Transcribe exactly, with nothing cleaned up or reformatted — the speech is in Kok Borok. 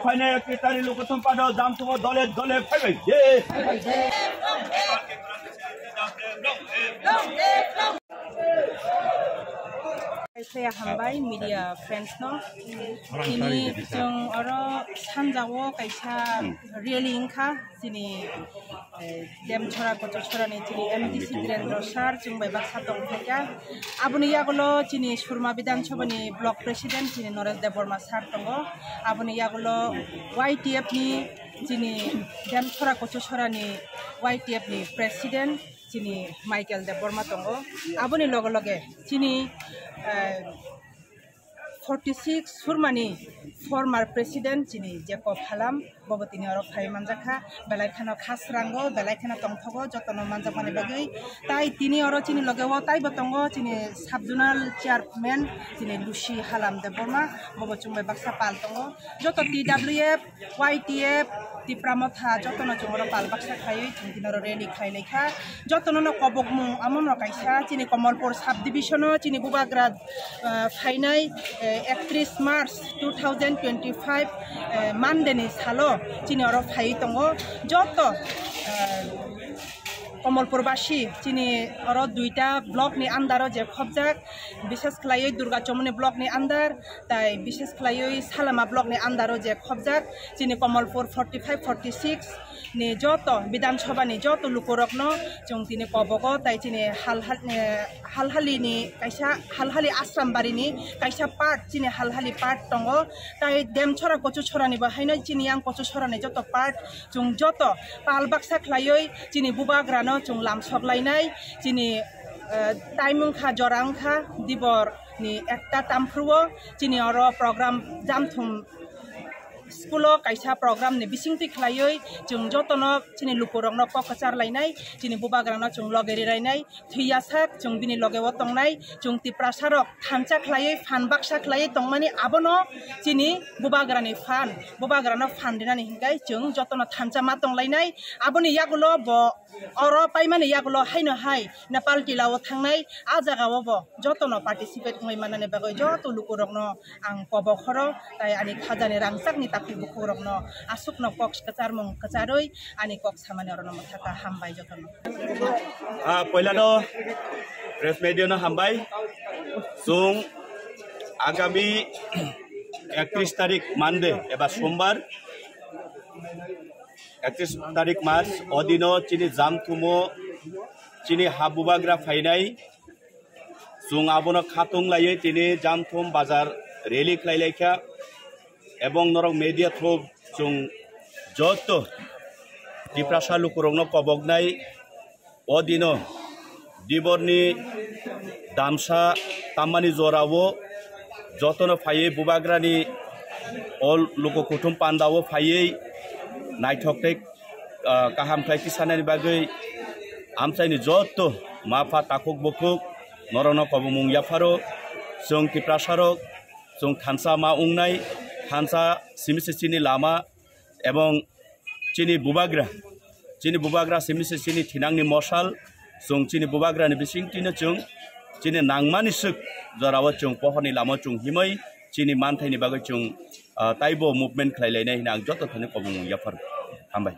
Phainai ekatris tarikh lukuthum pado jamthumo dole dole phaibai de. Kaisa hambai media friends no. Tini chwng oro sanjao kaisa rally wngkha. Chini, eh, Demchora Kochachora ni chini M D C Dhirendra sir chwng bai baksa tong phaikha. Aboni yagulo chini Surma Bidhan Sabha ni block president chini Naresh Debbarma sir tongo. Aboni yagulo Y T F ni chini Demchora Kochachora ni Y T F ni president chini Michael Debbarma tongo. Aboni loge loge chini, eh, forty six Surmani former president chini Jacob Halam, bobo tini oro phai manjakha, belai kheno khasrango, belai kheno tongthogo, jotono manjakmani bagwi. Tai tini oro chini logeo taibo tongo chini sub zonal chairman chini Lucy Halam Debbarma, bobo chwng bai baksa pal tongo. Joto T W F, Y T F, Tipra Motha jotono chwng oro pal baksa khlaiwi chwng tini oro rally khlai laikha. Jotono no kobokmung amo no kaisa chini Kamalpur sub division o chini bubagra, ah, phainai, eh, ekatris March two thousand twenty-five, eh, Monday ni salo chini oro phaiwi tongo. Joto, eh, Kamalpur basi chini oro duita block ni under o je khobjak, bishes khlaiwi Durga Chomoni block ni under, tai bishes khlaiwi Salama block ni under o je khobjak, chini Kamalpur forty five, forty six ni joto Bidhan Sabha ni joto lukurokno chwng tini kobogo, tai chini hal hal, eh, Halhali ni kaisa Halhali Ashram bari ni kaisa part, chini Halhali part tongo, tai Demchora Kochachora ni bo haino chini yang Kochachora ni joto part chwng joto pal baksa khlaiwi chini bubagra no chwng lamsok lainai, chini, eh, time wngkha, jora wngkha dibor ni ekta tamphru o chini oro program jamthum school o kaisa program ni bisingtwi khlaiwi chwng jotono chini lukurokno kok kwchar lainai, chini bubagrano chwng loge rirainai, thwiyasak chwng bini logeo tongnai, chwng Tiprasarok thansa khlaiwi phan baksa khlaiwi tongmani abono chini bubagrani phan, bubagrano phan rinani hinkhai chwng jotono thansa ma tonglainai. Aboni yagulo bo oro paimani yagulo haino hai Nepal tilao thangnai, a jagao bo jotono participate wngwi mannani bagwi joto lukurokno ang kobok horo, tai ani khajani rangchakni takhuk bukhukrokno aswkno kok kwcharmung kwcharwi ani kok samani orono mwthaka. Hambai jotono. Ah, poilano press media no hambai. Chwng agami ekatris tarik Monday eba Sombar, ekatris tarik March, o dino chini jamthumo chini ha bubagra phainai. Chwng abono khatung laiwi tini jamthum bazar rally khlai laikha, ebong norok media through chwng joto Tiprasa lukurokno koboknai. O dino diborni damsa tammani jorao jotono phaiwi bubagrani o luku kuthum pandao phaiwi naithok tei, ah, kaham khlai tisanani bagwi amchaini joto mapha takhuk bukhuk norokno kobomung yapharo. Chwng Tiprasarok chwng thansa ma wngnai, thansa simi se chini lama ebong chini bubagra, chini bubagra simi se chini thinangni mosal. Chwng chini bubagrani bisingtwino chwng chini nangmani swk jorao chwng pohorni lama chwng himwi chini manthaini bagwi chwng, ah, taibo movement khlai lainai hwnwi ang joto thani kobomung yapharo. Hambai.